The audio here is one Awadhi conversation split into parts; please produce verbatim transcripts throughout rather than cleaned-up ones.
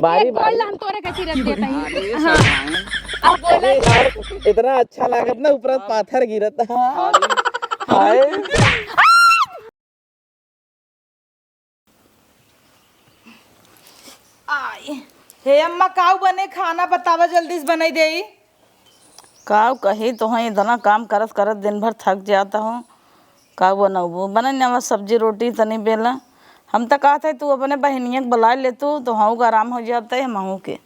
बारी, एक गोल बारी। हम तोरे के फिरत देत हई। अरे, हाँ। सलमान। अब बोला। अरे यार, इतना अच्छा लागत ना, ऊपर पाथर गिरत। हाँ। हाय। आय। हे अम्मा, काऊ बने खाना बतावा, जल्दी से बनाई देई। काऊ कही तोहई, इतना काम करत करत दिन भर थक जात हूँ। काऊ बनउबू? बने नवा सब्जी रोटी तनी बेला। हम त कहत है तू अपने बहिनिया के बुलाए ले तू, तोहऊ का आराम हो जात है, हमहू के।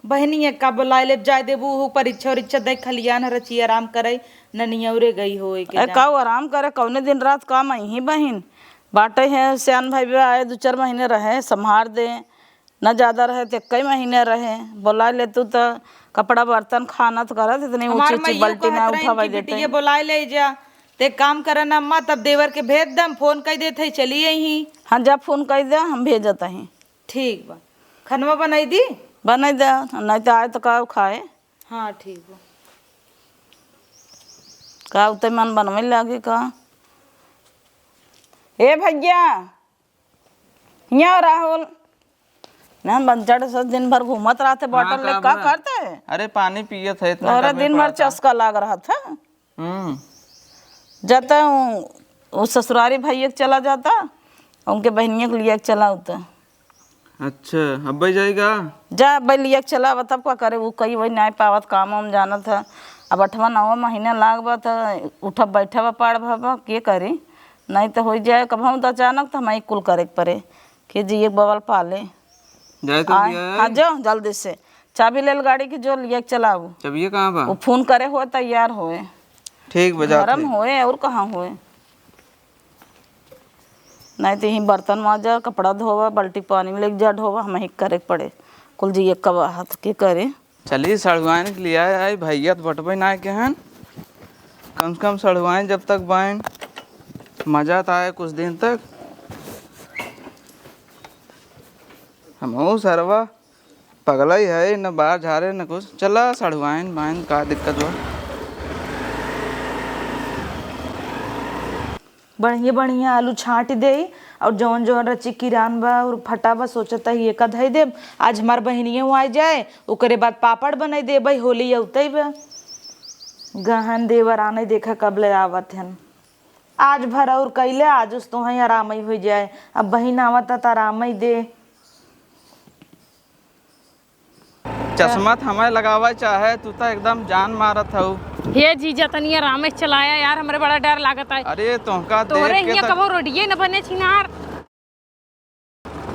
बहिनिया का बुलाए ले, जाए देबू, उहू परीक्षा उरीक्षा दे, खलियान रची आराम करे, ननियौरे गई हो एके ए, जान। काऊ आराम करे, कौने दिन रात काम आई ही बहिन। बाटे है, सियान भाई भी आए, दो चार महीने रहे, संभार दे। न ज्यादा रहे, तो कई महीने रहे। बोला ले तू तो कपड़ा बर्तन खाना तो करत, इतनी हमार ऊंची ऊंची माइयो बल्टी कहत ना रहिन उठावे कि देते। बिटिया बोलाए ले जा, ते काम करन अम्मा, तब देवर के भेज दम, फोन कई देत है, चली आई ही। हाँ, जा फोन कई दे, हम भेजत ही। ठीक बा, खनवा बनाई दी? बनाई दे, नहीं तो आए तो का खाए? हाँ, ठीक बा। का उते मन बनवे लागे का? ए भैया, हियाँ राहुल, ना बंचड़ से दिन भर घूमत रहते, हाँ, बॉटल का ले, का बा? करते? अरे, पानी पियत है, इतना अरे, गर्मी दिन भर पड़ता। चस्का लाग रहा था। हम्म। जाता हूँ, वो ससुरारी भैया के चला जाता, उनके बहनिया के लिए चला होता। अच्छा, अब्बे जाएगा? जा, अब्बे लिया के चला, अब तब का करे, वो कई वही नाय पावत, काम वाम जानत है। अब अठवा नवा महीना लाग बा, त उठब बैठब पाड़ भबा, के करी? नहीं तो हो जाए, कब हम तो अचानक तो हमें कुल करे के पड़े, कि जी एक बवल पाले। जाए तो आए, लिया हाँ, आए। जो, जल्दी से। चाबी लेल गाड़ी की, जो लिया के चलाऊ। चाबिये कहाँ बा? वो फोन करे हो, तैयार होए। ठीक बा, जात गरम है। होए, और कहाँ होए? नहीं तो यहीं बर्तन माजा, कपड़ा धोवा, बाल्टी पानी में लेके जा ढोवा, हम ही करे के पड़े। कुल जी एक कबा हाथ के करे। चली, सड़ुआइन के लिए आए, आई भैया तो बटबे ना के हन। कम से कम सड़ुआइन जब तक बाइन, मजा तो आए कुछ दिन तक। हमहू सरवा पगला ही है, न बाहर झारे न कुछ। चला सड़ुआइन बाइन, का दिक्कत बा? बढ़िया बढ़िया आलू छाँट देई और जौन जौन रची किरान बा और फटा बा, सोचत ही एका धई देब। आज हमार बहिनियो आ जाए, ओकरे बाद पापड़ बनाई देबै, होली अउतै बा। गहन देवर आने देखा कब ले आवत हन। आज भर और कैले, आज उस तोहई आराम ही हो जाए। अब बहिन आवत त आराम ही दे। चश्मा त हमें लगावे चाहे, तू त एकदम जान मारत हऊ। हे जीजा, तनी आराम से चलाया यार, हमरे बड़ा डर लागत है। अरे, तोहका तोहरे देख के हियां त कबो रोडिये न बने छिनार।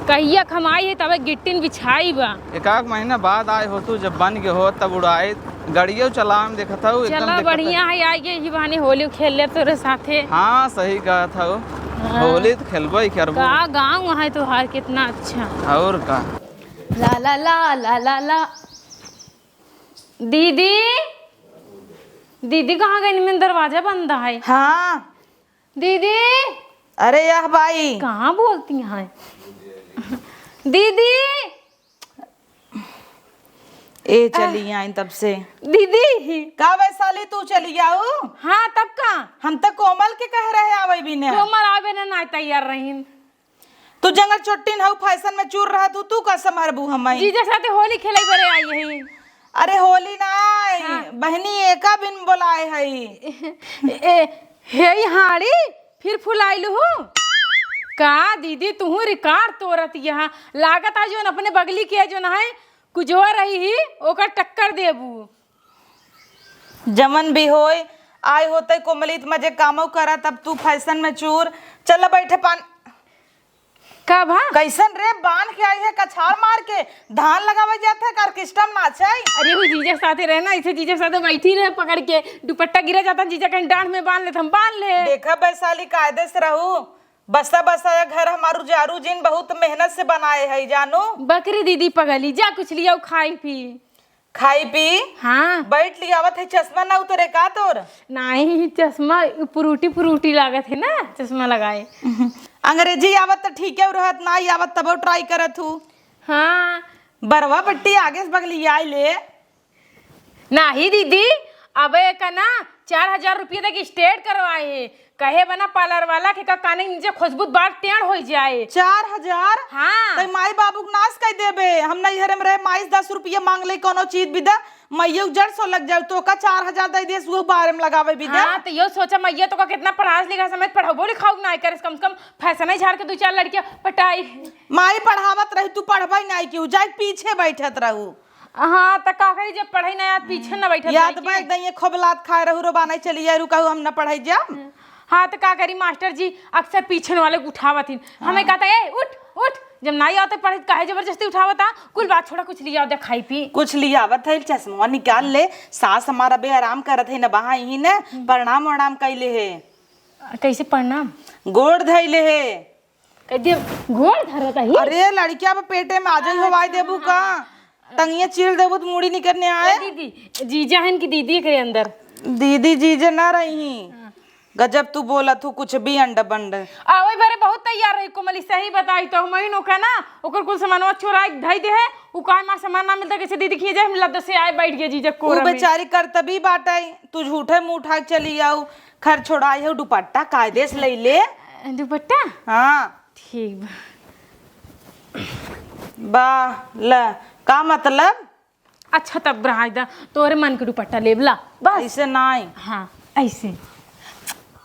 कहिया खमाई है तबे गिट्टिन बिछाई बा। एक आध महीना बाद आए हो तू, जब बन के हो तब उड़ाई। गड़ियो चलावे में देखत हऊ, एकदम चला दिक्कत बढ़िया है। है, आई गए ही बहाने होली खेल ले तोरे साथे। हाँ, सही कहत हऊ। हाँ। होली त खेलबो ही करबो। का गाँव है तोहार, कितना अच्छा। और का। ला ला ला ला ला ला। दीदी, दीदी कहाँ गई? में दरवाजा बंद है। हाँ। दीदी। अरे यह बाई। कहाँ बोलती हैं? दीदी। ए चली आइन तब से। दीदी। का वैशाली तू चली आऊ? हाँ तब का? हम त कोमल के कह रहे आवे बिने। कोमल आवे ना, ना तैयार रहीन। तू जंगल चोट्टिन हऊ, फैशन में चूर रहा तू, तू का संभरबू हमई? जीजा साथे होली खेले बरे आई है। अरे होली ना आई, हाँ। बहनी एका बिन बोलाए हई। ए, हे हाड़ी, फिर फुलाइलू हूँ? का दीदी तुहू रिकार तोरत यहाँ? लागत है जोन अपने बगली के जोन है, कुजवा रही ही, ओकर टक्कर देबू। जमन भी होय, आए होते कोमलित मजे कामो करा, तब तू फैशन में चूर। चल बैठे पान। का भा? कैसन रे, बांध के आई है कछाड़ मार के, धान लगावे जात है, orchestra में नाचे। अरे वो जीजा साथे रहे ना, इसे जीजा साथे बैठी रहे पकड़ के, दुपट्टा गिरा जाता, जीजा कहीं डांड में बांध लेत, हम बांध ले। देखा वैशाली, कायदे से रहू, बसा बसाया घर हमार उजारू जिन बहुत मेहनत से बनाए है जानू। बकरी दीदी पगली, जा कुछ लियाओ खाई पी। खाई पी? हाँ। बैठ लियावत है, चश्मा ना उतरे का तोर? नहीं, चश्मा पुरूटी पुरूटी लागत है ना, चश्मा लगाए। अंग्रेजी आवत त ठीक है रहत, ना आवत तबो try करत हूँ। हाँ। बरवा बट्टी आगे से बगलियाई ले। नाही दीदी, अबे एका ना चार हजार रुपया तक straight करवाए है। कहे बना पार्लर वाला के का काने के नीचे खुशबू बार टेढ़ होइ जाए। चार हजार? हाँ। तई माई बाबू के नाश कर देबे। हम नैहरे में रहे, माई से दस रुपया मांग ले कोनो चीज भी दे, मैया के जड़ सो लग जाए, तो का चार हजार दे दे, सुबह बारे में लगावे भी दे। हाँ, तो यो सोचा मैया तो का कितना पढ़ास लिखा समेत पढ़ाबो लिखाओ ना करे, कम से कम फैशन ही झाड़ के दो चार लड़कियां पटाई। माई पढ़ावत रही, तू पढ़बे नहीं की, जाए पीछे बैठत रहू। हाँ, त का करी, जब पढ़े ना याद पीछे ना बैठत याद रही। बैठ दइए, खोबलात खाए रहू, रोबाना चली जाए, रुका हम ना पढ़े जा। हाँ, त का करी, मास्टर जी अक्सर पीछे वाले को उठावत ही। हमें हाँ। कहता, "ए, उठ, उठ।" जब ना आवत पढ़े, काहे जबरदस्ती उठावत? आ, कुल बात छोड़ा, कुछ लिया दे, खाई पी। कुछ लियावत है, चश्मा निकाल ले। सास हमारा बे आराम करत है ना, वहाँ यही ने प्रणाम वणाम कैले है। कैसे प्रणाम? गोड़ धैले है। कह दिया, गोड़ धरत ही। अरे, लड़किया पे पेटे में आ जाई, हाँ, हवाई अच्छा, देबू हाँ, का? हाँ। टंगिया चीर देबू तो मुड़ी निकरने आए। ए दीदी, जीजा हन कि दीदी के अंदर? दीदी जीजे ना रही। हाँ। गजब तू बोलत हूँ, कुछ भी अंड बंड। आवै बरे बहुत तैयार रही कोमली, सही बताई तो हम नोका ना, ओकर कुल सामानवा चोराई धई दे है। उ काहे मार सामान ना मिलता, कैसे दीदी खिए जाए, हम लद्द से आए बैठ गए जीजा उ कोरा में। बेचारी करतबी बाटे, तू झूठे मुंह उठा के चली आऊ। खैर छोड़ा, ये दुपट्टा कायदे से ले ले। दुपट्टा? हाँ। ठीक बा। बा, ल, का मतलब? अच्छा, तब रहा दा, तोरे मन के दुपट्टा लेब ला, बस। ऐसे नाई। हाँ, ऐसे।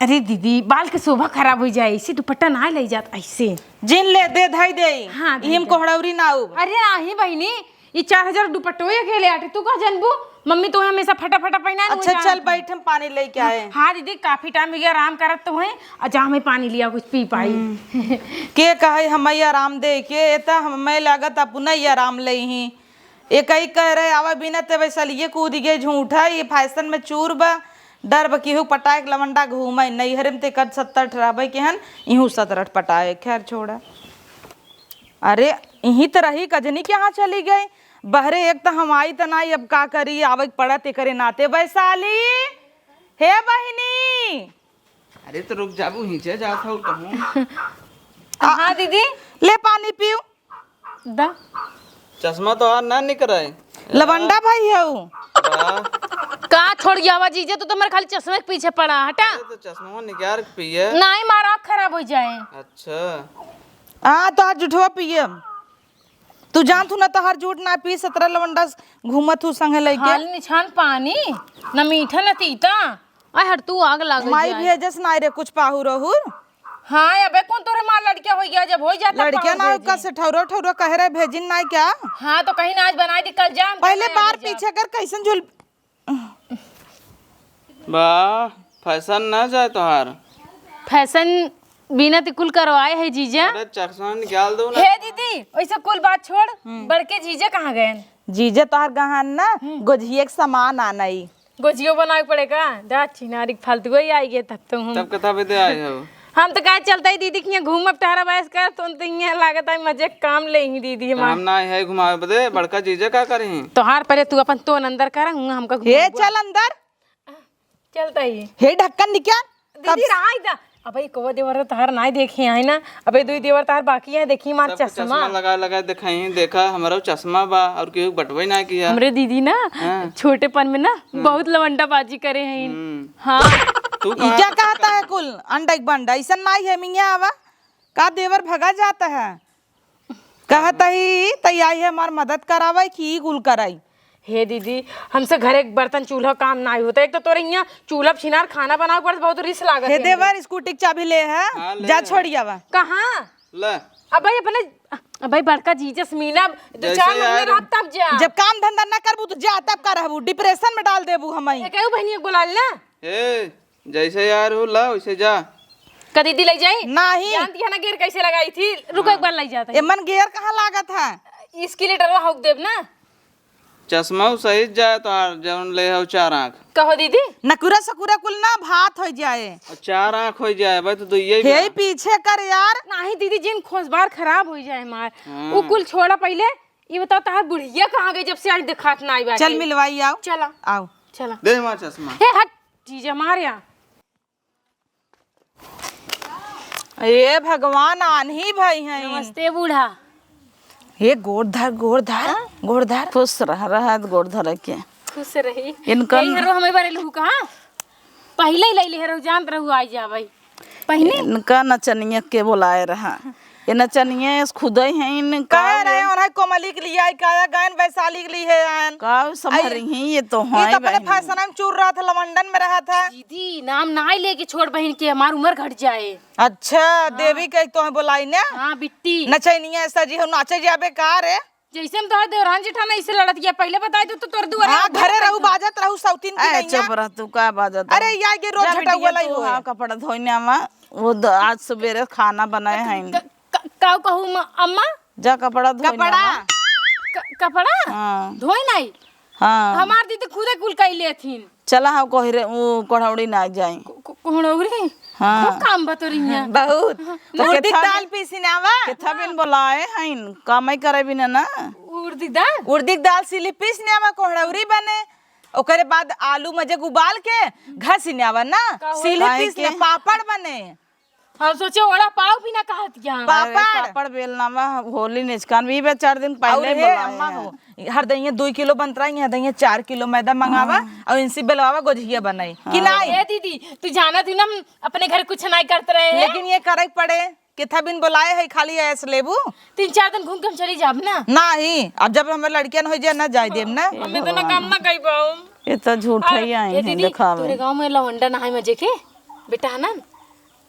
अरे दीदी, बाल के शोभा खराब हो जाए, ऐसे दुपट्टा ना ले जात, ऐसे। जिन ले, दे, धाई दे। हाँ, धाई इहिम दे। कोहड़ौरी ना उब। अरे नाही बहिनी, ये चार हजार दुपट्टो अकेले आटे, तू का जनबू? मम्मी तो हमेशा फटा फटा पहना है, अच्छा, वही चल जानत है। बैठ, हम पानी लेके आए। हाँ दीदी, काफी टाइम हो गया आराम करत तो है, आ जा हमें पानी लिया, कुछ पी पाई। हम्म। के कहे हमें आराम दे के, ए त हमें लागत अपना ही आराम ले ही। एक ही कह रहे आवा बिना ते वैसलिए कूद गए झूठा, ये फैशन में चूर बा, डर बा केहू पटाए के लवंडा घूमे, नैहरे में ते कद सत्तर ठराबे के हन, इहू सतरठ पटाए, खैर छोड़ा। अरे, इहीं त रही, कजनी के यहाँ चली गई। बहरे एक त हम आई त नाई, अब का करी, आवे के पड़त एकरे नाते। वैशाली, हे बहिनी। अरे, त रुक जाबू, हिंचे जात हऊ कहूँ। हाँ, दीदी। ले पानी पीऊ। दा। चश्मा तोहार ना निकरे। लवंडा भाई हऊ। बा। का छोड़ गया आवा जीजे, तू तो मेरे खाली चश्मे के पीछे पड़ा, हटा। अरे, त चश्मा निकाल के पिए। नाई, मार आँख खराब हो जाए। अच्छा। हाँ, तो आज जुठवा पिए। तू जानत हू ना, तोहार जूठ ना पी, सतरह लवंडा घूमत हू संगे लइके। खाली निछान पानी, ना मीठा ना तीता। आय हट, तू आग लागल माई जाए। भेजस ना रे कुछ पाहुर ओहुर। हाँ, अबे कौन तोरे माँ लड़किया हो गया, जब हो जाता लड़किया पाहुर ना भेजी। का से ठौरा ठौरा कह रहे भेजिन ना क्या? हाँ, तो कहीं ना आज बनाई दी, कल जाम पहले कहीं बार आज जा। पीछे कर कैसन झूल बा, फैशन ना जाए तोहार। फैशन बिना ती कुल करवाए है जीजा। अरे चश्मा निकाल दो ना। हे दीदी, ऐसे कुल बात छोड़, हम्म। बड़के जीजा कहाँ गए? जीजा तोहार गहन ना, हम्म। गोझिए के सामान आनई। गोझियो बनाए के पड़े का? जा छिनारी के फालतू ही आई गए तब तो हम। तब कथा बदे आए हो? हम तो कहे चलता ही दीदी के यहाँ घूमब टहरब ऐस कर, तो, तो यहाँ लागत है मजे काम ले ही दीदी तो हमार। हम ना है घुमावे बदे, बड़का जीजा का करी? तोहार पहले तू अपन तोन अंदर कर, हुआ हमका घुमावे। चल अंदर। चलता ही। हे ढक्कन निकाल। दीदी, राय दा। अबे, एको देवर तो तहार नाय देखे है ना। अबे, दुई देवर तहार बाकी है, देखी मार सबके चश्मा। चश्मा लगा, लगा देखाई, देखा, हमरो चश्मा बा, और केहू बटवे ना किया। हमरे दीदी ना, हाँ। छोटेपन में ना, हम्म। बहुत लवंडाबाजी करे हैं। हम्म। हाँ। तू ई कहाँ क्या कहता है कुल? अंडा एक बंडा, ऐसा नाय है, मियाँ आवा। का देवर भगा जाता है? कहत ही, "तई आई है हमार मदद करावे कि ई कुल कराई?" हे दीदी, हमसे घरे के बर्तन चूल्हा काम नाई होता। एक तो तोरे यहाँ चूल्हा छिनार खाना बनावे पड़त, बहुत रिस लागत हे है देवर, हमरे। स्कूटी के चाबी ले है, हाँ, ले जा है। छोड़ी आवा। कहाँ? ले। अबे अपने, अबे बड़का जीजा से मिला, दो जैसे चार महीने यार रह तब जा। जब काम धंधा ना करबू तो जा, तब का रहबू, डिप्रेशन में डाल देबू हमई। ए, कहू बहनी एक बुला ले ना। ए, जैसे यार हो, ला, वैसे जा। का दीदी ले जाई? नाही। जानती है ना, गेर कैसे लगाई थी? रुको, हाँ। एक बार ले जाता है। एमन गेर कहाँ लागत है? इसके लिए डरवा होक देब ना। चश्मा उ सही जाए तोहार, जौन ले हो चार आँख। कहो दीदी? नकुरा सकुरा कुल ना भात हो जाए। और चार आँख हो जाए, भाई, तो दुइये हे बा। पीछे कर यार। नाही दीदी, जिन खोसबार खराब हो जाए हमार। हाँ। उ कुल छोड़ा पहले, ये बताओ, तोहार बुढ़िया कहाँ गई, जब से आज दिखात ना आई बाटे? चल मिलवाई आओ। चला। आओ। चला। दे हमार चश्मा। हे हट। जीजा मार या। ए भगवान, आन्ही भाई हैं। नमस्ते बूढ़ा। हे गोड़ धर, गोड़ धर, हाँ? गोड़ धर। खुश रह, रहत गोड़ धर के। खुश रही। इनकन यही हरो हमें बरेलू कहाँ? पहिले ही ले ले हरो, जानत रहू आई जावई। पहिने? इनका नचनिया के बोलाए रहा। ये नचनिया इस खुदई हैं, इनका कहे रहे वो उन्हें कोमली के लिए आई, काया गायन वैशाली के लिए आयन। का संभरी आई, हैं, ये तो ये हैं तो अपने बहनी। फैशन में चूर रहा था, लवंडन में रहा था। दीदी, नाम ना ही लेके छोड़ बहन के, हमार उम्र घट जाए। अच्छा, हाँ। देवी के तो बोलाई ना। हाँ, बिट्टी। नचनिया ऐसा जी हो, नाचे जाबे का रे? जैसे हम तोहर देवरान जेठान ऐसे लड़त गया, पहिले बताई दो तो तोर दुआरे हाँ, आके घरे बैठ रहू, गई। बाजत रहू, सौतीन की ए, नैया। चुप रह तू, का बाजत अरे, रहू? या के रोज जा झटा बिटिया, वाला ही तू होए। हाँ, कपड़ा धोइने आवा, वो द-, आज सवेरे खाना बनाए हैं। क-, क-, का कहू म-, अम्मा? जा कपड़ा धोइने कपड़ा? आवा। क-, कपड़ा? हाँ। धोई नहीं? हाँ। हमार दीदी खुदे कुल कई लेथिन। चला, हाँ, कोहरे, उ, कोहड़ौड़ी ना जाई। को-, को-, कोहड़ौड़ी? हाँ। खूब काम बा तोर इहाँ। बहुत। हाँ। तो उड़दी के केथा दाल भी, पीसिन आवा। केथा बिन बोलाए हईन, कामई करे बिन ना। उड़दी दाल? उड़दी दाल सिली पीसिन आवा, कोहड़ौड़ी बने। ओकरे बाद आलू मजे उबाल के घसिन आवा ना। का हो? सिली काहे पीस के? ना, पापड़ बने। हम सोचे वड़ा पाव भी ना कहत या। अरे, पापड़। पापड़ बेलना में होली निचकान भी बे चार दिन पहले और हे बोलाए अम्मा हैं। हो, हर दइया दुई किलो बनत रहा, यहाँ दइया चार किलो मैदा मंगावा हाँ। और इनसे बेलवावा गोझिया बनाई। कि हाँ। नहीं? ए दीदी, तू जानत ही ना, हम अपने घर कुछ नहीं करत रहे हैं। लेकिन ये करे के पड़े, केथा बिन बोलाए है, खाली ऐस लेबू। तीन चार दिन घूम के हम चली जाब ना। नहीं, अब जब हमारे लड़कियन हो जाए ना, जाए देब ना। हमें तो ना काम ना कही पाऊँ। ये तो झूठ और है, आई ए हैं दीदी, देखावे। तोरे गाँव में लवंडा ना है मजे के? बेटा है ना?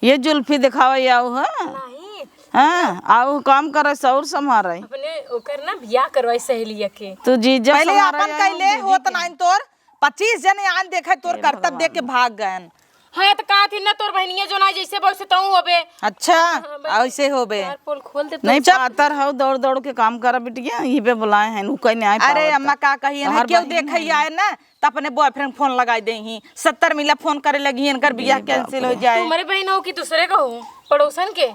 ये जुल्फी देखावे आऊ है। नहीं। हाँ, आऊ काम करे सौर संभारे। अपने ओकर ना बियाह करवाई सहेलिया के। तू जीजा पहले संभारे अपन आऊ, कैले दीदी होत के। नाइन तोर, पच्चीस जने आन देखे तोर हे करतब भगवान। देख के भाग गयन। हाँ, तो कहा थी ना तोर बहनिया जो ना जैसे वैसे तू होबे। अच्छा, हाँ, बस ऐसे होबे। तार पोल खोल दे तो। नहीं, चुप। पातर हऊ, दौड़ दौड़ के काम करा बिटिया, यही पे बुलाए हैं, उ कहीं नहीं आए अरे पावत। अम्मा, का कहिए ना, तोहार केहू बहिन देखे ही है। आए ना, त अपने बॉयफ्रेंड फोन लगाई देही, सत्तर मिला फोन करे लगी, इनकर बियाह ए बाप cancel हो रे। जाए। तुम्हारे बहन हो कि दूसरे का हो, पड़ोसन के?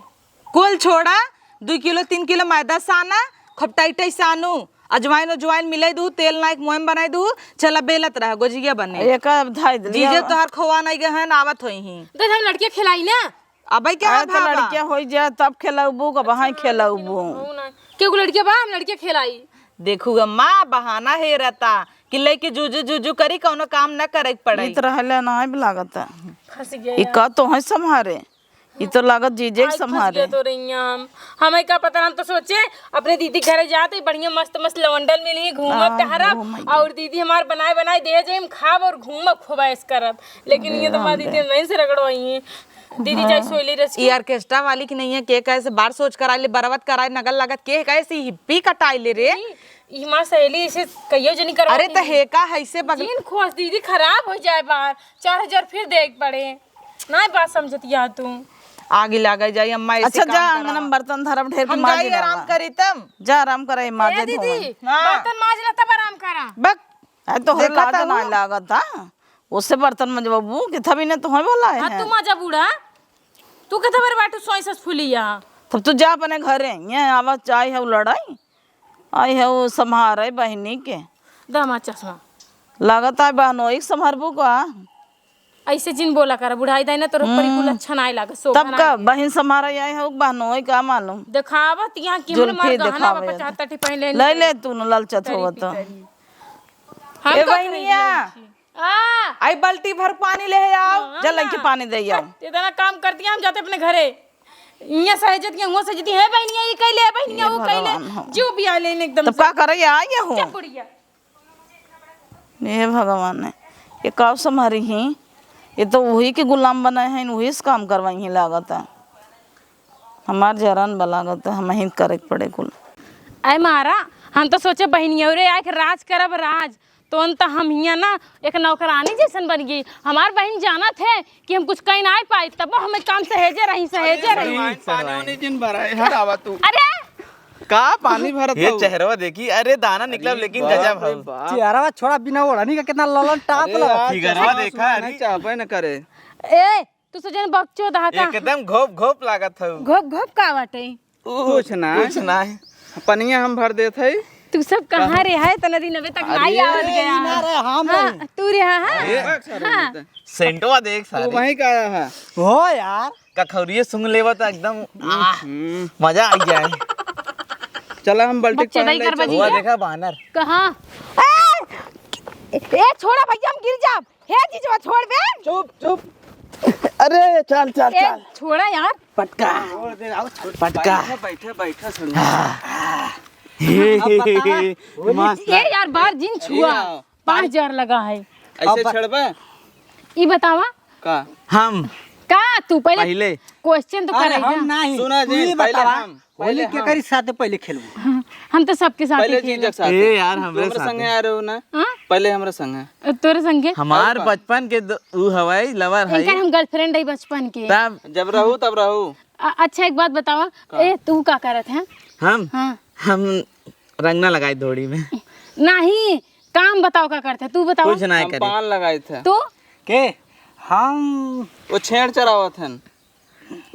कुल छोड़ा, दुई किलो तीन किलो मैदा साना, खूब टाइट टाइट सानू, अजवाइन उजवाइन मिलाई दू, तेल नाइक मोम बनाई दू, चला बेलत रहा, गोजिया बने। एक अब धाई दिली जीजे अब। तोहार खोआ नहीं गए हैं, आवत होई ही। दे हम लड़किया खिलाई ना। अबे क्या अरे तो भावा? लड़किया होई जा तब खेलबू, कब हाँ खेलबू? हो ना। केहू लड़किया बा, हम लड़किया खेलाई। देखू अम्मा, बहाना हेरता कि लेके जुजु जुजु करी, कौनो काम ना करे के पड़े। इत रहले ना भी लागत। फंस गया ई यार। का तो है संभारे? ई तो लागत जीजे के आई फंस संभारे। गया तो रही हम। हमें का पता, हम तो सोचे अपने दीदी के घरे जाते, बढ़िया मस्त मस्त लवंडन मिली, घूमब हाँ, टहरब, घूमब। और दीदी हमार बनाए बनाए दे जाए, हम खाब और घूमब, खूब ऐश करब। लेकिन ये तो हमारी दीदी नहीं से रगड़वाई है। दीदी हाँ। जाए सोइली रस ई की। ऑर्केस्ट्रा वाली की नहीं है, के कैसे बार सोच कराए ले, बरवत कराए, नगल लागत, के कैसे हिप्पी कटाए ले रे? ई, ई हमार सहेली ऐसे कहियो जनी करवा अरे दी। त हे का है से बगल जीन खोस दीदी खराब हो जाए बार, चार हजार फिर देख पड़े। ना बात समझतिया तू। आगी लागे जाई अम्मा, ऐसे अच्छा, काम जा करा। अंगन में बर्तन धरब, ढेर के हम मार जाई, देना आराम बा। करी तब। जा आराम करे, ए माजे दीदी, धोए। हाँ। बर्तन माज ला तब आराम करा। बक, आ तोहरे देखा लाज था ना वो। लागत, हाँ? उससे बर्तन मजबू के थबी ने तोहे बोला है। हाँ, तू मजा बूढ़ा। तू के थबर बाटू सोई सस फुलिया। तब तू जा अपने घरे, ये आवा चाय है लड़ाई। आई है वो संभारे बहिनी के। दमा चश्मा। लागत है बहनोई के संभारबू का? ऐसे जिन बोला करा, बुढ़ाई दाई ना तोर ऊपर ही कुल हम्म। अच्छा ना लागे, शोभा तब ना का लगे। बहिन संभारे आई है, बहनोई का मालूम? देखावत यहाँ कि हमरे जुल्फी माँ गहना बा देखावे। पचास तटी पहन ले ले ले। तू न ललचत हो तो। हम ए तो बहिनिया। आ। आई बाल्टी भर पानी ले आओ, हाँ, जा लइके ना। पानी दे आओ। हट, इतना काम करती हैं, हम जाते अपने घरे। इहाँ सहेजत के, हुआँ सहेजती है बहनिया, ये कैले है बहनिया, हे वो कैले। भगवान, हम जो भी आ लेने एकदम तब से। का करे, आ ये हो? चुप बुढ़िया। हे भगवान, ये का संभारी ही? ये तो वही के गुलाम बनाए हैं, वही से काम करवाई ही लागत है। हमार जरन बा लागत है, हम ही करे के पड़े कुल। अय मारा, हम तो सोचे बहनिया रे आए के राज करब राज, तोन त हम हियाँ ना एक नौकरानी जैसन बन गई। हमार बहिन जानत है कि हम कुछ कहीं ना पाई, तब हमें काम सहेजे रही, सहेजे रही। पानी वानी जिन भरा है, हट आवा तू। अरे! का पानी भरत ये हऊ? चेहरवा देखी, अरे दाना निकलब, अरे लेकिन बाप गजब रे हऊ। बाप। चेहरवा छोड़ा, बिना ओढ़नी का कितना ललन टाप अरे लगा। यार, फिगरवा चश्मा देखा, उश्मा अरे। नहीं चाहबे न करे। ए, तू सजन बकचोद हा का? एकदम घोप घोप लागत हऊ। घोप घोप का बाटे? कुछ ना। कुछ ना है। पनिया हम भर देत हई। तू सब कहाँ रे है? तना दिन अबे तक अरे, नहीं आवत गया। ना रे, हम हाँ, नहीं। तू रे, हाँ, हाँ। अरे, हाँ। सेंटवा देख तू सारे। वहीं का आया है। हो यार। कखौरिये सूंघ लेवा तो एकदम, आह, हम्म। मजा आ जाए। चला हम बाल्टी बच्चे पहन नहीं ले कर चल। बजी हुआ है। देखा बानर। कहाँ? ए! ए, छोड़ा भैया, हम गिर जाब। हे जीजवा, छोड़ बे। चुप, चुप। अरे, चल, चल, ए, चल। छोड़ा यार। पटका। छोड़ दे, आओ, छोड़। पटका। बैठा, बैठा, बैठा, सड़ुआ। हाँ। हे, अब बतावा। हे, हे, हे, होली मास्टर। ए यार, बार जिन छुआ। अरे यार। पाँच हजार लगा है। ऐसे अब छेड़बे? ई बतावा। का? हम। का तू पहले पहले। Question तो अरे करे हम ना। नहीं। सुना तू जी, ही पहले बतावा। हम। होली पहले के हम। करी साथ पहले खेलबू? हम तो सबके साथ पहले ही खेलब। जीजा के साथ। ए यार, तू हमरे हमरे साथ। संगे आ रहे हो ना? हाँ? पहले हमरे संगे। अ, तोरे संगे? हमार और का? बचपन के द-, उ हवाई lover है। इनका हम girlfriend है बचपन के। तब? जब रहू, तब रहू। अ-, अच्छा, एक बात बतावा। का? ए, तू का करत है? हम? हाँ। हम रंगना लगाई धोड़ी में। नहीं, काम बताओ का करत है, तू बतावा। कुछ नहीं हम करे। पान लगाई थे। तू? के? हम वो छेड़ चरावत हन।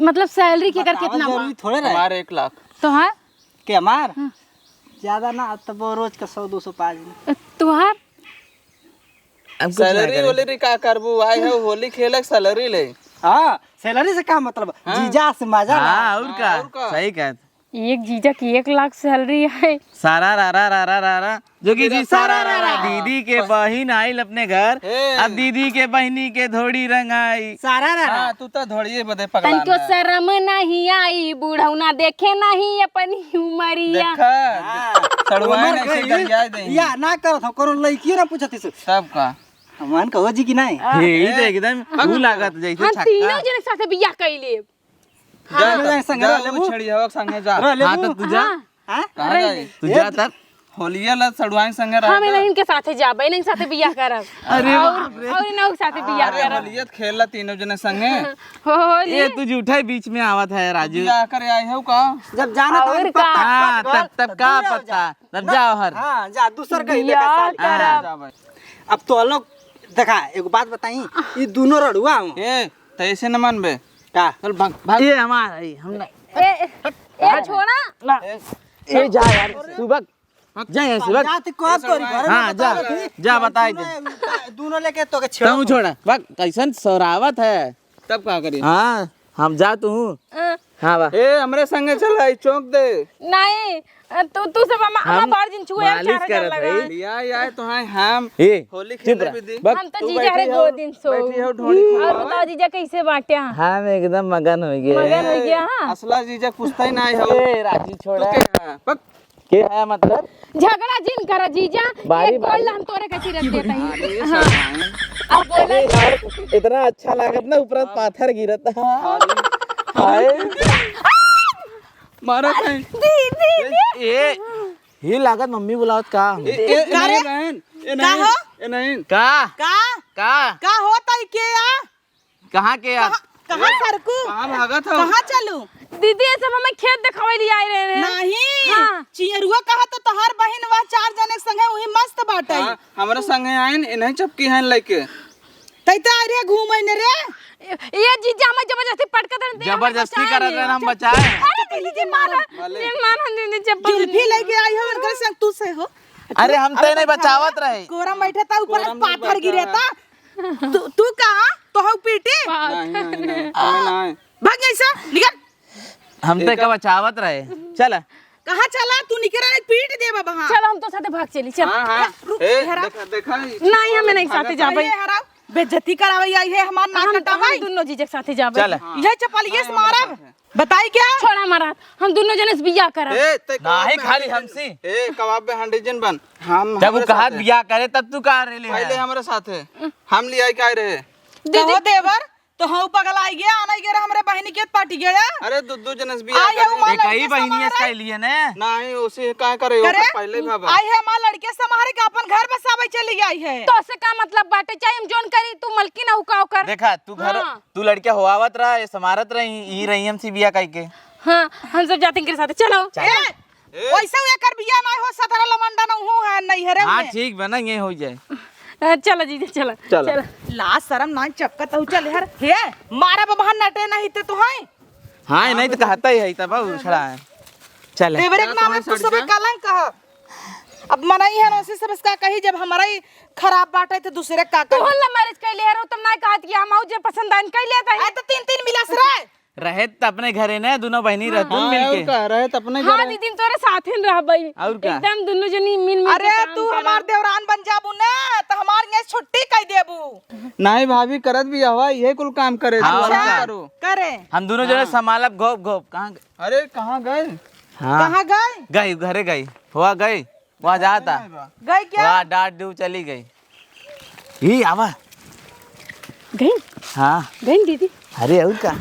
मतलब salary के कर बतावल कितना बा? जरूरी थोड़े रहे। हमार एक लाख। तोहार? के हमार? हाँ। ज्यादा ना, तब वो रोज का सौ दो सौ पा जाई। तोहार? अब कुछ ना salary करे। वैलरी का करबू? आए हो होली खेलक, salary ले। हाँ, salary से का मतलब? हाँ। जीजा से मजा हाँ, ला। और का? हाँ, और का? सही कहत। एक जीजा की एक लाख salary है। सारा रा रा रा रा रा रा। जोगी जी, सारा रा रा। दीदी के बहिन आइल अपने घर। हे। अब दीदी के बहिनी के धोड़ी रंगाई। सारा रा रा। हाँ, तू तो धोड़िए बदे पगला तनको ना। शर्म नहीं आई, बुढ़ौना देखे नहीं अपनी उमरिया। देखा, हाँ। सड़ुआइन उमर ऐसे गई। गरियाए देही। या ना करत हो, कोनो लइकियो ना पूछत इसे। तब का? हमान कहो जी कि नहीं? हे, ई तो एकदम हाँ। ऊ लागत जैसे हम छक्का। तीनों जने के साथे बियाह कइले। जा, जा, जा, संगे जा, रह लेबू। छड़िया के संगे जा। रह लेबू। हाँ, तो तू जा। हाँ। हाँ? कहाँ रह जाई? ले। तू जा तब। होलिया ला सड़ुआइन संगे रह हम जा। इनके साथे जाबे, इनके साथे बियाह करब। अरे और, बाप रे। और इनके साथे बियाह अरे, करब। होलिया त खेलला तीनों जने संगे। हो, हो, ए, ले। तू झूठा ही बीच में आवत है, राजू। बियाह करे आए हो का? जब जाना तो और इनका का? पत्ता हाँ, कट गल, तब, तब तो का दूर हो पत्ता? जा। तब ना, जाओ हर। हाँ, जा, दूसर कहीं लेकर बियाह साली। करब। हाँ। जा भाई। अब तो लोग, देखा, एगो बात बताई, ई दोनों रड़ुआ हो। ए, त ऐसे न मानबे। का? चल भाग, भाग। ये हमार है, हम नहीं। ए, ए, ए, छोड़ा। ना। ए, ए, जा यार, सुबह। भाग। जा यहाँ से, भाग। जा, तू कब तोरी घर में हाँ, बता जा, रही। जा, बताई दे। दोनों, दोनों लेके तो के छेड़ो। तू छोड़ा, भाग, कैसन सरावत है। तब का करी? हाँ, हम जा तू हूँ। अ। हाँ, बा। ए, हमरे संगे चल, आई चौंक दे। नहीं, अ, तू, तू सब हमा-, हमा हम बार जिन छुए, हम मालिश चार हजार करत लगा। हई। लिया, या तो हैं हम। ए, होली चुप खेले रह। भी दी। बक। हम तो तू जीजा बैठी हरे हो, दो दिन सो। बैठी हो, ढोली और खुआवे। बताओ जीजा कैसे बाटे? हाँ, हम एकदम मगन हो गए। मगन हो गया, हाँ? असला जीजा पूछता ही ना हो। ए, राजी छोड़ा। तू के है? बक। के है मतलब? झगड़ा जिन करा जीजा, बारी, एक गोल बारी। हम तोरे कथी रख देता ही। हाँ, ये हाँ। सब हैं। अब बोला। अरे यार, इतना अच्छा लागत ना, ऊपर पाथर गिरत। हाँ। हाय। मारा कहीं। दी, दी, दी। ए, ये लागत मम्मी बुलावत का? ए, ए, ए, का रे? नहीं बहन, ए, का नहीं, हो? ए, नहीं। का? का? का? का होता है के या? कहाँ के यार? कहाँ, कहाँ सरकू? कहाँ भागत हो? कहाँ चलू? दीदी, ये सब हमें खेत दिखावे लिए आए रहे हैं। नहीं, हाँ। चियरुआ कहा तो तोहार बहिन वह चार जने के संगे वही मस्त बाटे। हाँ, हमरा संगे आइन, इन्हें चपकी हैं लेके। तै तो आ रे घूमे ने रे। ये जीजा हमें जबरदस्ती पटकत रहे, जबरदस्ती करत रहे, हम बचाए। अरे दीदी, मारा, भले। ये मारा दीदी, चप्पल जुल्फी लेके आई हो, उनका संग तू से हो। अरे हम तै नहीं बचावत रहे। कोरा बैठे था, ऊपर कोरा में पाथर बैठा गिरे है। था। तू, तू कहाँ? तो हऊ पीटे? नहीं, नहीं, नहीं, हमें नहीं। भाग यहाँ से, निकल। हम तो का बचावत रहे। चल। कहाँ चला? तू निकल रहा है, पीट दे बाबा, हाँ। चल, हम तो साथे भाग चली, चल। हाँ, हाँ। रुक, ए, हरा। देखा, देखा, नहीं, हमें नहीं भागत साथे है। जाबे। ये हरा, बेइज्जती करावे आई है, हमार नाक हम, कटावे। हम दोनों जीजा के साथे जाबे। चल। हाँ। ये चपल, ये हाँ, मारब। हमारे साथ है। बताई क्या? छोड़ा हमारा, हम दोनों जने से बियाह करब। ए, ते कबाब नहीं, में खाली हांडी हमसे। जिन। ए, कबाब में हांडी जिन बन। हम जब वो हमरे कहा साथ है। बियाह करे, तब तू कहा रहे ले पहले आया? हमरे साथ है। हम ले आई का रहे? दीदी। कहो देवर, तो हऊ पगल आई गया, आना गया हमरे बहिनी के पार्टी गया। अरे, दू, दू जने से बियाह आ, ये करे। उमा एक ही लड़के बहिनी है समारे। इसका लिए ने। नहीं, उसे का करे, करे? ओकर पहले ही बाबा। आई है माँ लड़के समारे के अपन घर बसावे चली आई है। तो से का मतलब बाटे, चाहे हम जोन करी, तू मलकिन हऊ का ओकर? देखा, तू घर हाँ। तू लड़के होआवत रहा, ये समारत रही, ई रही हम सी बिया कह के। हाँ, हम सब जाते इनके साथ, चलो। चल। ए, ए। वैसे वो एकर बिया ना हो, सतरा लमंडा ना हो, है, नहीं है रे हाँ, उन्हें। ठीक बा ना, ये हो जाए। अ, चलो जीजा, चलो, चलो। चलो। लाज शरम ना चपकत हो, चल यार। हे, मारा बाबा नटे नहीं ते तो है। हाँ, ये नहीं तो कहता ही है, तब उछड़ा है। चल। देवरे के नाम है, तू सब कलंक कह। अब मनई है ना, उसी सब इसका कही, जब हमारा ही खराब बाटे तो दूसरे का तू कही। हल्ला marriage कैले है, तुम ना कहत कि हम आऊ जे पसंद आइन कैले ताई। ए, तो तीन, तीन मिला से रहे। रहे त अपने घरे ने, दोनों बहिनी रहतुन हाँ, मिलके। और का, रहे त अपने हाँ, घरे। दीदी, तोरे साथे न रहबई। और का? एकदम दोनों जनी मिल मिल के अरे, काम तू करब। हमार देवरान बन जाबू ना, त हमार छुट्टी कइ देबू। नहीं भाभी, करत बियाहवा, इहे कुल काम करे, हाँ, तू आराम अच्छा। करो। करे। हम दुनो जने हाँ। संभालब घोप घोप। कहाँ ग-, अरे, कहाँ गए? हाँ। कहाँ गए? गई, घरे गई। हुआ गई। वहाँ जाता। गई क्या? वहाँ डांट दू चली गई। ई आवा। गई? हाँ। गई दीदी? अरे और का?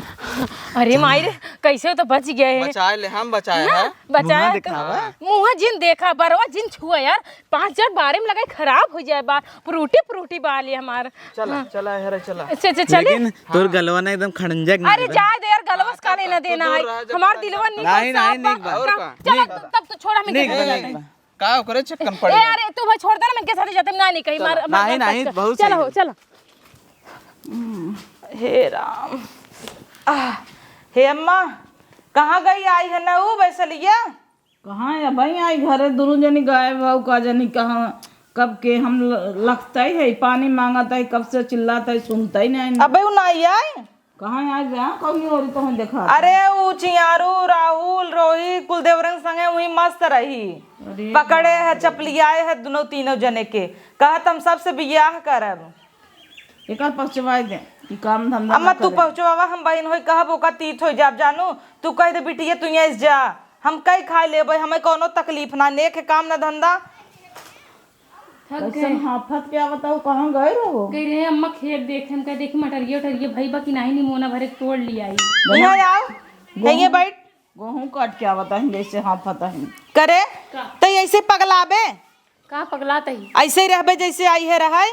अरे माई रे, कैसे हो तो बच गए हैं। बचाए ले, हम बचाए ना, हैं। बचाए मुँह तो। दिखावा। मुँह जिन देखा, बरवा जिन छुआ यार। पाँच हजार बारे में लगाई, खराब हो जाए बार। फ्रूटी फ्रूटी बाल ये हमार। चला, हाँ। चला, हेरे, चला। अच्छा, अच्छा, चले। लेकिन तोर हाँ। गलवा ना एकदम खड़ंजक अरे निकला। जाए दे यार, गलवा से का लेना देना है? हमार दिलवा नहीं नहीं, नहीं, साफ नहीं, बा। और का? चला, नहीं। तब, तब तो छोड़ा, हम नहीं, इनके साथ नहीं, जाते हैं। नहीं। का ओकरे चक्कर में पड़ ए, गया? अरे, तू भाई छोड़ दे ना, मैं इनके साथ ही जाते हैं, ना, नहीं कहीं, चला। मार, मार, नहीं, मार, नहीं, चला। बहुत चला सही। हो, चला। हम्म, हे राम। आह, हे अम्मा, कहाँ गई आई है ना वो वैसलिया? कहाँ है भाई, आई घरे दुनू जनी गायब हो, का जनी कहाँ, कब के हम ल-, लखतई है, पानी मांगत है, कब से चिल्लात है, सुनतई नहीं। अबे वो ना आई है? कहाँ आज बे? हाँ, कौनी ओरी तोहन देखा? अरे, ऊ चियारू, राहुल, रोहित, कुल देवरन संगे वही मस्त रही। अरे पकड़े है, बाप रे। चपलियाए है दुनो तीनों जने के। कहत हम सबसे बियाह करब। एकर पहुँचवाए दे, ई काम धंधा अम्मा, ना तू करे। पहुँचवावा, हम बहिन होई कहब, ओका तीत होई जाब, जानू। तू कह दे, "बिटिया, तू यहाँ से जा, हम कई खाए लेबै, हमें कौनो तकलीफ ना, नेक है काम ना धंधा।" थक कैसन गए। हाफत के आवत हो, कहाँ गए रहो? गई रहे अम्मा खेत देखे, हम कहे देखी मटरिया उटरिया भई बा कि नाही, निमोना भरे तोड़ लिया आई। यहाँ आओ, गोहूँ, यहीं बैठ। गोहूँ काट के आवत है, जैसे हाफत है। करे? का? तो ऐसे पगलाबे? का पगलात है? ऐसे ही रहबे जैसे आई है रहै।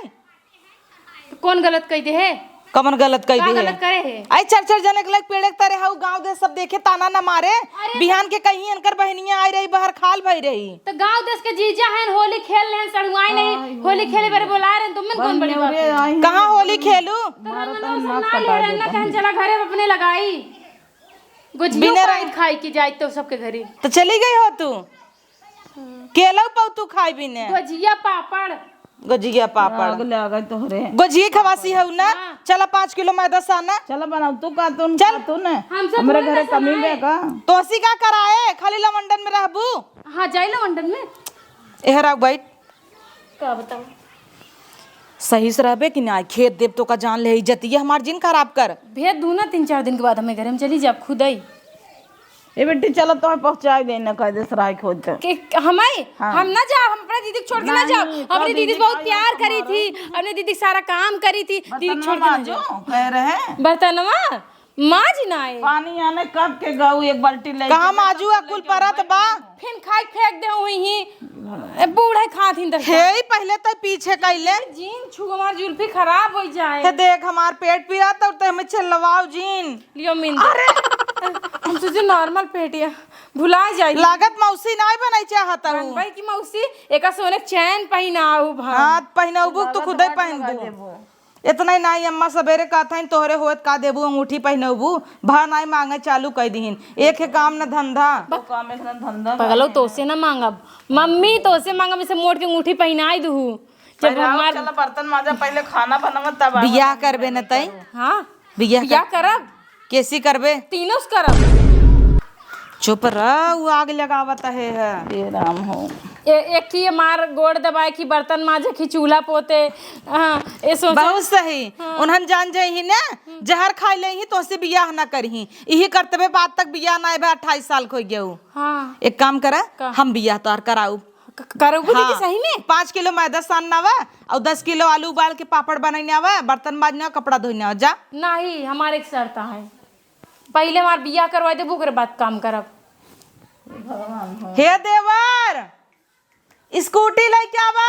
तो कौन गलत कह दे है? कमन गलत कह का दे है? गलत करे है? आई चार चार जने के लग पेड़े के तरे हऊ, गाँव दे सब देखे, ताना न मारे। अरे बिहान के कहीं इनकर बहनिया आई रही, बहर खाल भई रही। तो गाँव देश के जीजा हैं, होली खेल लें, सड़ुआई नहीं, आई होली खेले बरे बोला रहे, तुम में कौन बड़ी बात है? कहाँ होली खेलू? तो रंगनवा सब ना ले रहे, ना कहन चला घरे अपने लगाई। गोजियो बिना पान रंग खाई की जाए तो सबके घरे। तो चली गई हो तू? केलऊ पऊ तू खाई बिने। गोजिया पापड़। गोजिया पापड़। आग ले आ गए तोहरे। गोजिया खवासी हऊ ना? हाँ। चला पाँच किलो मैदा साना। चला बनाओ तू कातून, चल। कातून। हमसे हमरे थोड़ी घरे ना कमी सुनाए। बे का? तोसी का कराए? खाली लवंडन में रहबू? हाँ, जाई लवंडन में। एहर आउ बैठ। का बताऊँ? सही से रहबे कि ना? खेत देब तो का जान ले इज्जतिया हमार जिन खराब कर। भेज दू ना, तीन चार दिन के बाद हमें घरे में चली जाब खुद आई। ए बेटी, चलो, तोहे पहुँचाई दे ना, कह दे सराय खोज के। के, हमाई? हाँ। हम ना जाब, हम अपने दीदी के छोड़ के ना नहीं, जाब। कह अपनी दीदी दीदी से बहुत का प्यार करी तुम्हारा? थी, अपनी दीदी सारा काम करी थी, दीदी के छोड़ के ना जाब। कह रहे? बर्तनवा? माँ जी ना आए। पानी आने कब के गऊ, एक बाल्टी ले कहाँ के माजू आ कुल परत बा? फिन खाई फेंक दे हुई ही। ए, बूढ़े खात ही दस हे, पहले तो पीछे कैले। जीन छू, हमार जुल्फी खराब हो जाए। हे देख, हमार पेट पिरात और ते हमें छेलवाओ जीन। लियो मिंद। अरे! हम सोचे नॉर्मल पेट या, भुला जाई। लागत मौसी नाई बनाई चाहत हूँ। बनबाई की मौसी, एका सोने के चैन पहिनाऊ भा। हाँ, पहिनबू तो खुदे पहिनबू। इतना ही नाई अम्मा सबेरे कहत हईन, तोहरे होत का देबू, अंगूठी पहिनबू, भा नाई मांगे चालू कई दिहिन। एक है काम न धंधा। वो काम एक न धंधा पगलो, तोसे ना मांगब। मम्मी, तोसे मांगब, इसे मोट के अंगूठी पहिनाई दुहू। जब पहले आओ, हमार चला बर्तन माजा, पहले खाना बनावा, तब आवा बियाह करबे न तई? हाँ। बियाह बियाह कर-, करब। कैसी करबे? तीनों से करब। चुप रह, वो आग लगावत है, है। ए राम हो। ए-, एक ही हमार गोड़ दबाए कि बर्तन माजे कि चूल्हा पोते। हाँ, ए सोचा। बहुत सही। हाँ। उन्हन जान जाई ही ना, हम्म। जहर खाई ले ही, तोसे बियाह ना करी ही। इही करतबे बात तक बियाह ना आए बा, अट्ठाईस साल के हो गया हो। हाँ। एक काम करा, का? हम बियाह तोहार कराऊ। क-, करबू दीदी हाँ। सही में? पाँच किलो मैदा सानना बा और दस किलो आलू उबाल के पापड़ बनैने आवा, बर्तन माजना, कपड़ा धोने आवा, जा। नहीं, हमारे एक शर्त है, पहले हमार बियाह करवा देबू, ओकरे बाद काम करब। भगवान हो। हे देवर, स्कूटी लेके आवा।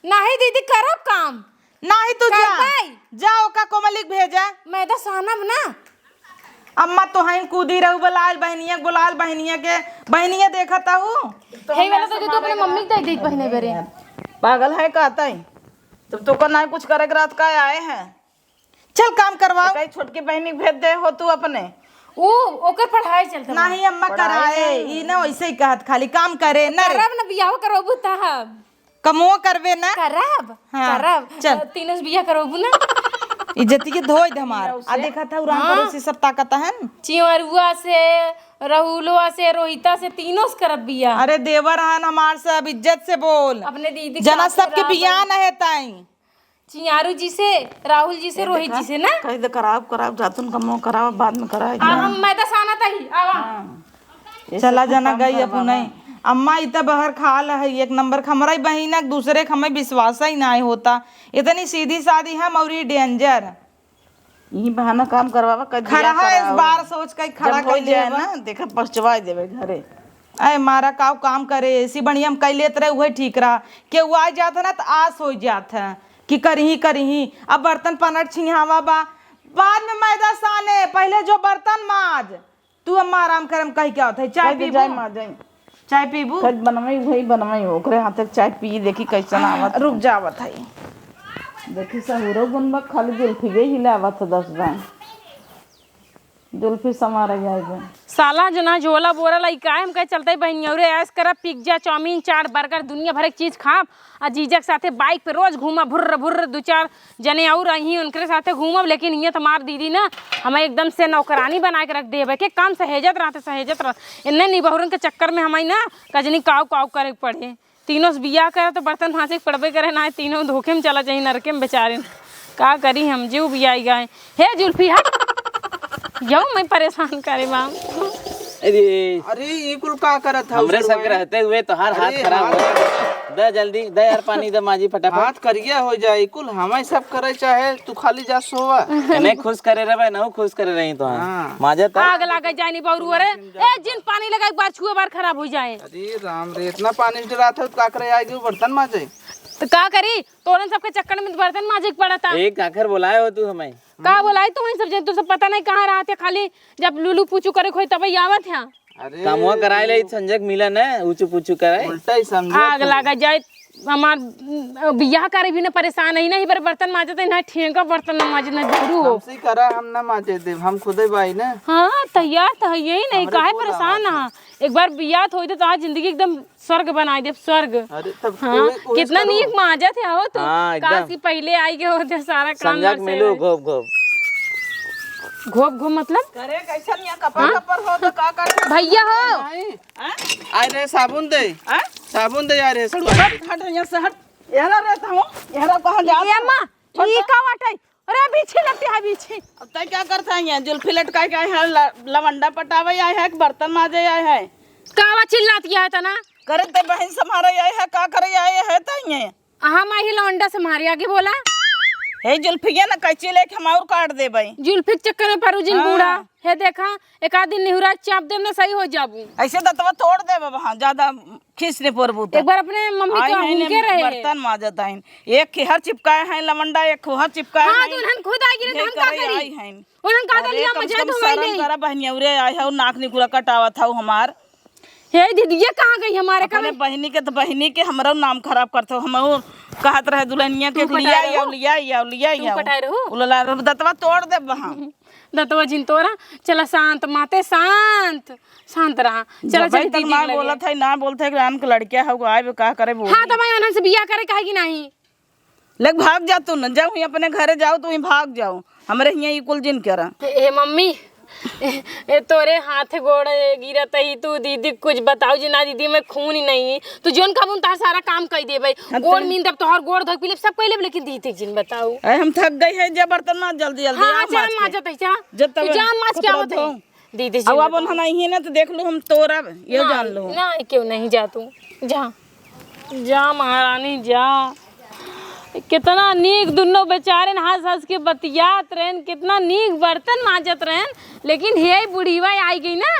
नहीं दीदी, करब काम। नाही तू जा। करबै। जा ओका कोमलिक भेजा। मैदा सानब ना। अम्मा तो हैं कूदी रहू, बुलाल बहनिया, बुलाल बहनिया के, बहनिया देखत हूँ। हे वाला तो तू अपने मम्मी के दे दी बहने बेरे। पागल है का तई? जब तो का ना कुछ करे के रात का आए हैं। चल काम करवाओ। कई छोटकी बहनी के भेज दे हो तू अपने। ऊ ओकर पढ़ाई चलत बा। नाही अम्मा पढ़ाई कराए, नहीं। ई ना वैसे ही कहत, खाली काम करे ना रे। करब ना बियाह करबू तब। कमो करबे ना? करब, हाँ, करब। चल। तीनों से बियाह करबू ना? इज्जत के धोई दे हमार। आ देखा था, उरान हाँ। पड़ोसी सब ताकत हन। चिंवरुआ से, रहुलवा से, रोहिता से, तीनों से करब बियाह। अरे देवर हन हमार, सब इज्जत से बोल। अपने दीदी के जना साथे सबके रहबै। बियाह न है ताई। चियारू जी से, राहुल जी से, ए, रोहित देखा, जी से ना। कह दे, कराब, कराब, जातुन कमो कराब, बाद में कराब। आ, हम मैदा सानत ही, आवा। हाँ। चला जना गई अपू नहीं। अम्मा, इ त बहर खाल है, एक नंबर क। हमरे बहिन क दूसरे क हमें विश्वास ही नाहीं होता। इतनी सीधी सादी हम और ये danger। यही बहाना काम करवावा, कह दिया खरा है, इस कराओ। बार सोच के खरा जब हो कर जाए लेबा। ना, देखा, पहुँचवा देबे घरे। अरे मारा, काव काम करे, ऐसी बढ़िया हम कई लेत रहे, उहे ठीक रहा। केहू आ जात है ना, त आस हो जात है कि करही, करही। अब बर्तन पनट छिंहावा बा, बाद में मैदा साने, पहिले जो बर्तन माज। तू अम्मा आराम कर, हम कह के आवत है। चाय कह के पीबू? जाए माँ, जाए। चाय पीबू? कल बनवाई, वही बनवाई, ओकरे हाथे क चाय पी, देखी कैसन आवत। रुक जावत है। देखी सहुरो गुनबा, खाली जुल्फिये हिलावत है दस बार। जुल्फी समारे जाएगा। साला जना झोला बोरा लइका है, हम कहे चलते बहिनिया रे, ऐश करब, पिज्जा, चाउमीन, चाट, बर्गर, दुनिया भर क चीज खाब। आ जीजा के साथे बाइक पे रोज घूमा, भुर्र भुर्र, दू चार जने और अइहीं, उनकरे साथे घूमब, लेकिन हियाँ त हमार दीदी ना, हमें एकदम से नौकरानी बनाए के रख देबे। के काम सहेजत रहते, सहेजत रहते। इन्ने निबहुरन के चक्कर में हमारी ना कजनी काव काव करे के पड़े। तीनों से बियाह करे त बर्तन माजे के पड़बे करे, ना तीनों धोखे में चला जाई नरके में बेचारे। का करी हम, जीव बियाई गए। हे जुल्फी, हट। यौ मैं परेशान करे बा। अरे, अरे, ई कुल का करत हौ हमरे सब के सरवाइन? रहते हुए तोहार हाथ अरे, खराब हो हाथ गया। दे जल्दी, दे यार पानी, दे माजी फटाफट। हाथ करिया हो जाए, ई कुल हमें सब करे चाहे, तू खाली जा सोवा। इन्हें खुश करे रहे, नहु खुश करे रही तो। हाँ। माजा त। आग लागे जानी बौरू रे। ए, जिन पानी लगा, एक बार छुए बार खराब हो जाए। अरे राम रे, इतना पानी डरात है, तो का करे आएगी वो बर्तन माजे? तो का करी, तोरन सबके चक्कर में बर्तन माजे के पड़ता। ए, काखर बोलाए हो तू हमें? का बोलाई तुम्हें सब जन, तू सब पता नहीं कहाँ रहते, खाली जब लुलु पुचु करे खोई तबे आवत है। अरे कामवा कराए ले, संजय क मिलन है, ऊंचू पूछू कराए। उल्टा ही समझे आग तू। लागा जाए, हमार, उम, बियाह करे भी ना परेशान है, ना ही बार बर्तन माजत है, ना ठेंगा बर्तन ना माजे, ना झाड़ू हो। हमसे करा, हम ना माजे देब, हम खुदे बाई ना। हाँ, तैयार तो है यही नहीं, हमरे काहे बोला परेशान है। एक बार बियाह तो होई तो आज जिंदगी एकदम स्वर्ग बनाई देब, स्वर्ग। अरे, तब हाँ, ओए, ओए कितना करो। नीक माजत है हो तू। हाँ, काश एकदम। कि पहिले आई गए होते, सारा काम समझा ना के से मिलू, होए। घोप, घोप। घोप, घोप मतलब? करे, कैसन यहाँ कपर हाँ? कपर हो तो का करते? भैया हो। नहीं। हाँ? आए रे, साबुन दे। हाँ? साबुन दे, आए रे, सड़ुआ। हट, हट, यहाँ से हट। यहाँ रहता हूँ, यहाँ कहाँ जाता ये हूँ? अम्मा, छोड़ ई दो। का बाटे? अरे, बीछी लट्टी है, बीछी। अब तय क्या करता है यहाँ? जुल्फी लटकाए के आए हैं, ल-, लवंडा पटावे आए हैं, कि बर्तन माजे आए हैं? कावा चिल्लात किया है तना? करे ते बहन सम्हारे आए हैं, का करे आए हैं तय ये? हम आई लौंडा सम्हारे, आगे बोला। हे जुल्फिया ना कैंची लेके हम और काट देबे। जुल्फी के चक्कर में परू जिन हाँ। बूढ़ा। हे देखा, एक आध दिन निहुरा के चाप देब ना, सही हो जाबू। ऐसे दतवा तोड़ देबे, हाँ, ज्यादा खींच ने परबू त। एक बार अपने मम्मी आई के हैं हुनके ने रहे। बर्तन माजत आइन। एक खेहर चिपकाए हैं लमंडा, एक खोहर चिपकाए हाँ, हैं। तो उन्हन खुद आई गिरे, तो ये हम का करे करी? आई हैं। उन्हन का अरे, लिया कम से मजा कम तो शर्म वही। करा बहनिया, उरे आए हो, नाक निकुरा कटावत हो हमार। हे दीदी, ये कहाँ गई हमारे अपने कमरे? बहिनी के तो बहिनी के हमरो नाम खराब करत हो। हम कहत रहे दुल्हनिया के तू लिया पटाए रहो? आओ, लिया आओ, लिया तू आओ। पटाए रहो? उलला दतवा तोड़ देब हम। दतवा जिन तोरा, चला शांत माते शांत, शांत रहा। चला जब चली तक दीदी ना के लगे। बोलत है, ना बोलत है कि राम के लड़किया हो, आए बे का करे बोली। हाँ, तो मैं उन्हन से बियाह करे कहे कि नहीं? लेक भाग जा तू न, जाओ ही अपने घरे जाओ, तू ही भाग जाओ, हमरे हियाँ ई कुल जिन करा। ए, ए मम्मी, ए, ए तोरे हाथ गोड़ गिरत ही तू दीदी कुछ बताओ जी ना दीदी, मैं खून ही नहीं, तू जोन खाबुन तार सारा काम कर देबे, हम गोड़ तो मीन दब तोहर गोड़ धोक पी लेब सब कर लेब, लेकिन दीदी जिन बताओ। ए, हम थक गई है, जा बर्तन माज जल्दी जल्दी, हाँ, आ जा माज के। माजत है, जा। जब तब जा माज के कपड़ा आवत है। धो। दीदी जी अब, ने अब तो उन्हें नहीं है ना, तो देख लो, हम तोरा ये ना, जान लो। ना, क्यों नहीं जा तू, जा, जा महारानी, जा। कितना नीक दुनो बेचारे हंस हंस के बतियात रहन, कितना नीक बर्तन माजत रहन, लेकिन हे बुढ़ीवा आई गई ना,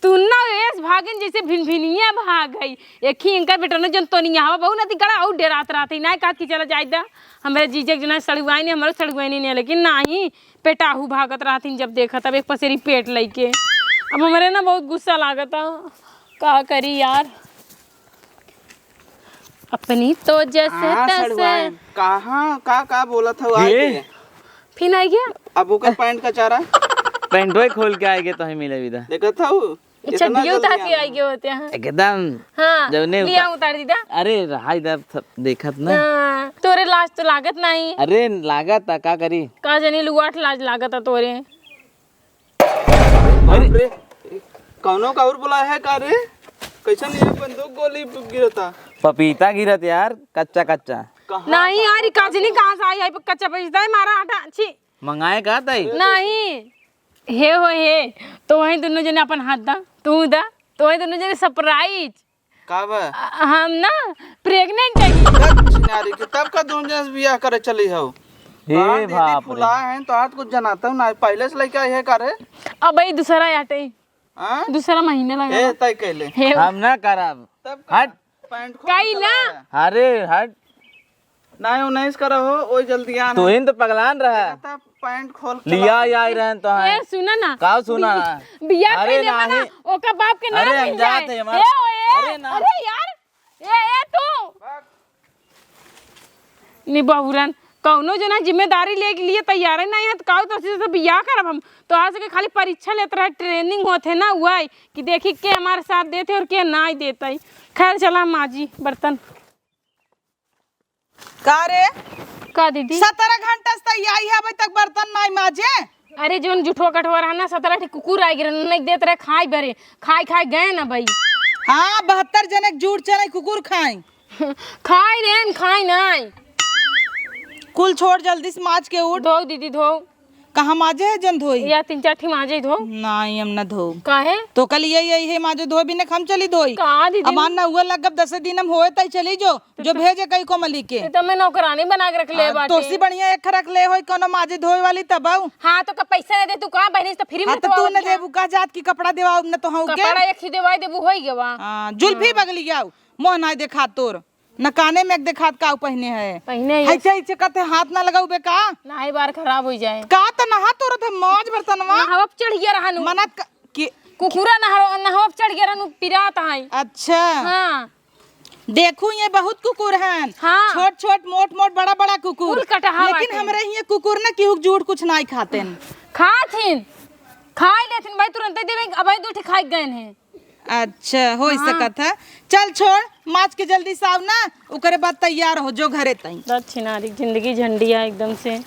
तुन्ना एस भागिन जैसे भिनभिनिया भाग गई। एक ही इनका बेटनो जन तोनिया हवा, बहू नदी कड़ा और डेरात रहत ही, ना कहत कि चला जाए दा, हमरे जीजे के जना सड़ुआई नहीं, हमरो सड़ुआई नहीं, लेकिन नाही, पेटाहू भागत रहथिन, जब देखा तब एक पसेरी पेट लइके। अब हमरे ना बहुत गुस्सा लागता, का करी यार। अपनी तो जैसे हाँ, तैसे। सड़ुआइन। कहाँ, का, का बोलत हौ, आए ये? के? फिर आई गया? अब ओकर पैंट का चारा? पैंटो ही खोल के आए के तो ही मिले विदा। देखत हौ? इतना छड्डियो जल्दी उतार के आना। आई गए होते हैं। एकदम। हाँ, जौने लिया उतार उतार दीदा। अरे, रहा इधर थ-, देखत ना। हाँ, तोरे लाज तो लागत नहीं। अरे, लागत ता, का करी? का जानी लुआट लाज लागत ता तोरे। अरे। बाप रे, कौनो का और बोला है का रे? कैसन ये बंदूक गोली गिरता? पपीता गिरत यार, कच्चा कच्चा। कहाँ नहीं से यार, ई काजनी कहाँ से आई है? कच्चा पैसा है, मारा आटा, छी। मंगाए का ताई? नहीं। हे हो हे, तो वहीं दोनों जने अपन हाथ दा, तू दा, तो वहीं दोनों जने surprise। का बा? अ, हम ना pregnant है। तब छिनारी के, तब का दोनों जने से बियाह करे चली हो? हे तोहार दीदी बाप रे। फुला है, तो हाथ कुछ जनाता हूँ ना, पहले से लेके आई है का रे? अब ई दूसरा आटे। हाँ? दूसरा महीना लगा ए, बा। तय कैले। हे हम ना करब। तब का? हट। पैंट खोल के कैला? चला रहा। अरे हट। ना, उन्नीस करा हो, ओई जल्दी आना। तू ही तो पगलान रहा। तब पैंट खोल के लिया चला। या ही रहन तो है। ए, सुना ना। का सुना ना? बियाह अरे कैले बा ना, नहीं। ओका बाप के नाम अरे हम मिल जाए। जाते हैं, हमारे ए, ओ, ए, अरे ना। अरे यार, ए, ए, तू। भाग। नी बहुरन, कौनो जना जिम्मेदारी लेके लिए तैयार है नहीं है, तो काऊ तो सीधे से बियाह करब हम। तो आज के खाली परीक्षा लेत रहे, training होत है ना, हुआ है कि देखी के हमारे साथ देते और के ना देते। खैर, चला माजी बर्तन। का रे? का दीदी? सत्रह घंटा से तैयारी है, अभी तक बर्तन नहीं माजे? अरे, जोन जुठवा कठवा रहा ना, सत्रह ठी कुकुर आइ गिरन, नहीं देत रहे खाए बरे, खाए खाए गए ना भाई। हाँ, बहत्तर जने के जुट चले कुकुर खाए। खाए लेन, खाए नाई। कुल छोड़, जल्दी से माज के उठ। धो दीदी, धो। कहाँ माजे है जन धोई? या तीन चार ठी माजे धो। नाई, हम न धो। काहे? तो कल ये, यही है माजे धोए बिना हम चली धोई। का दीदी? हमार ना हुआ लगब दस दिन हम होए तई चली जो, जो भेजे कई को मलिके। तो मैं नौकरानी बना के रख ले हाँ, बाटे। तोसी बढ़िया एक रख ले होई कोनो माजे धोए वाली तब आऊ। हाँ, तो का पैसा नहीं दे तू का बहनी से तो free में हाँ, तो धोआ तू न दिया। देबू का जात की कपड़ा देवाऊ न तो हऊ के। कपड़ा एक ही देवाई देबू होई गवा। हाँ, जुल्फी हाँ। बगली आऊ, मोह नाई देखात तोर, न काने में एक देखात का पहने है। पहने है। ऐसे, ऐसे कहते हाथ ना लगाऊ बे का? नाई बार खराब हो जाए। का त नहा तोरत है मौज बर्तनवा? नहावब चढ़ गया रहनु। मनत का, कि कुकुरा नहर-, नहावब चढ़ गया रहनु, पिरात है। अच्छा। हाँ। देखू, ये बहुत कुकुर हन। हाँ। छोट छोट, मोट मोट, बड़ा बड़ा कुकुर। कुल कटहा लेकिन बाटे। हमरे हियाँ कुकुर ना केहू के जूठ कुछ नाई खातेन। खाथिन, खाई लेथिन भाई, तुरंते देवे, अब दू ठे खाई गए हैं। अच्छा, हो हाँ। सकत है। चल छोड़, माज के जल्दी साव ना, ओकरे बाद तैयार हो जो घरे तई। दक्षिणारी जिंदगी झंडिया एकदम से।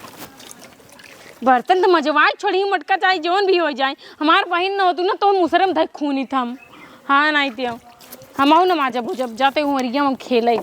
बर्तन तो मजवाई छोड़ी, मटका चाहे जौन भी हो जाए, हमार बहिन न होतू ना तो मुसरम धक खूनी थम। हाँ, नहीं दियो। हम आऊ न माजब हो जब जाते हुअरिया में खेले।